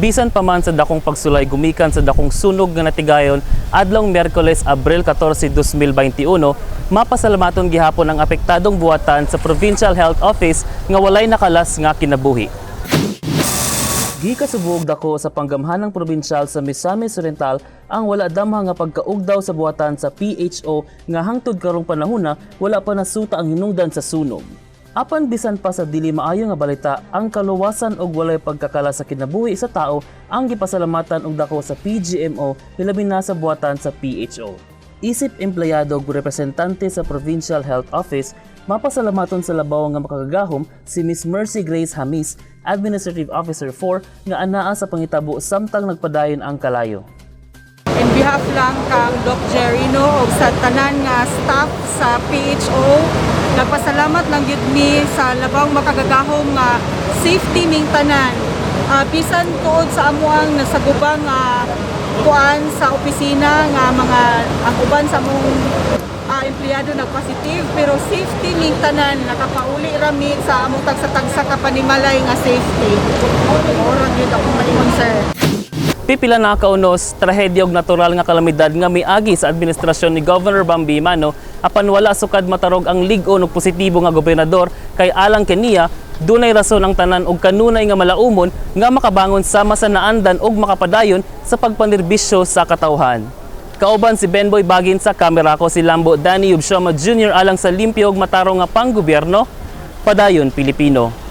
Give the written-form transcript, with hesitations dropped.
Bisan pa man sa dakong pagsulay gumikan sa dakong sunog nga natigayon adlong Miyerkules, Abril 14, 2021, mapasalamaton gihapon ang apektadong buhatan sa Provincial Health Office nga walay nakalas nga kinabuhi. Gikasubog dako sa panggamhanang probinsyal sa Misamis Oriental ang wala damha nga pagkaugdaw sa buhatan sa PHO nga hangtod karong panahona wala pa nasuta ang hinungdan sa sunog. Apan bisan pa sa dili maayo nga balita, ang kaluwasan og walay pagkakala sa kinabuhi sa tao ang gipasalamatan og dako sa PGMO, hilabi na sa buhatan sa PHO. Isip empleyado ug representante sa Provincial Health Office, mapasalamaton sa labaw nga makagagahom si Miss Mercy Grace Hamis, Administrative Officer 4, nga anaa sa pangitabo samtang nagpadayon ang kalayo. In behalf lang kang Doc Jerry, no, ug sa tanan nga staff sa PHO, nagpasalamat lang gyud mi sa labang makagagahom nga safety ming tanan. Bisan tuod sa amuang nasagubang nga kuan sa opisina nga mga ang uban sa among empleyado nagpositive, pero safety ming tanan, nakapauli ra mi sa among tagsa-tagsa ka panimalay nga safety. Mao ra gyud akong maingon, sir. Pipila na kaunos, trahedya og natural nga kalamidad nga miagi sa administrasyon ni Governor Bambi Emano, apan wala sukad matarog ang lig-on og positibo nga gobernador kay alang kaniya dunay rason ang tanan og kanunay nga malaumon nga makabangon sama sa naandan og makapadayon sa pagpanerbisyo sa katawhan. Kauban si Benboy Bagin, sa kamera ko si Lambo Danny Ubshoma Jr., alang sa limpyo ug matarong nga panggobyerno, Padayon Pilipino.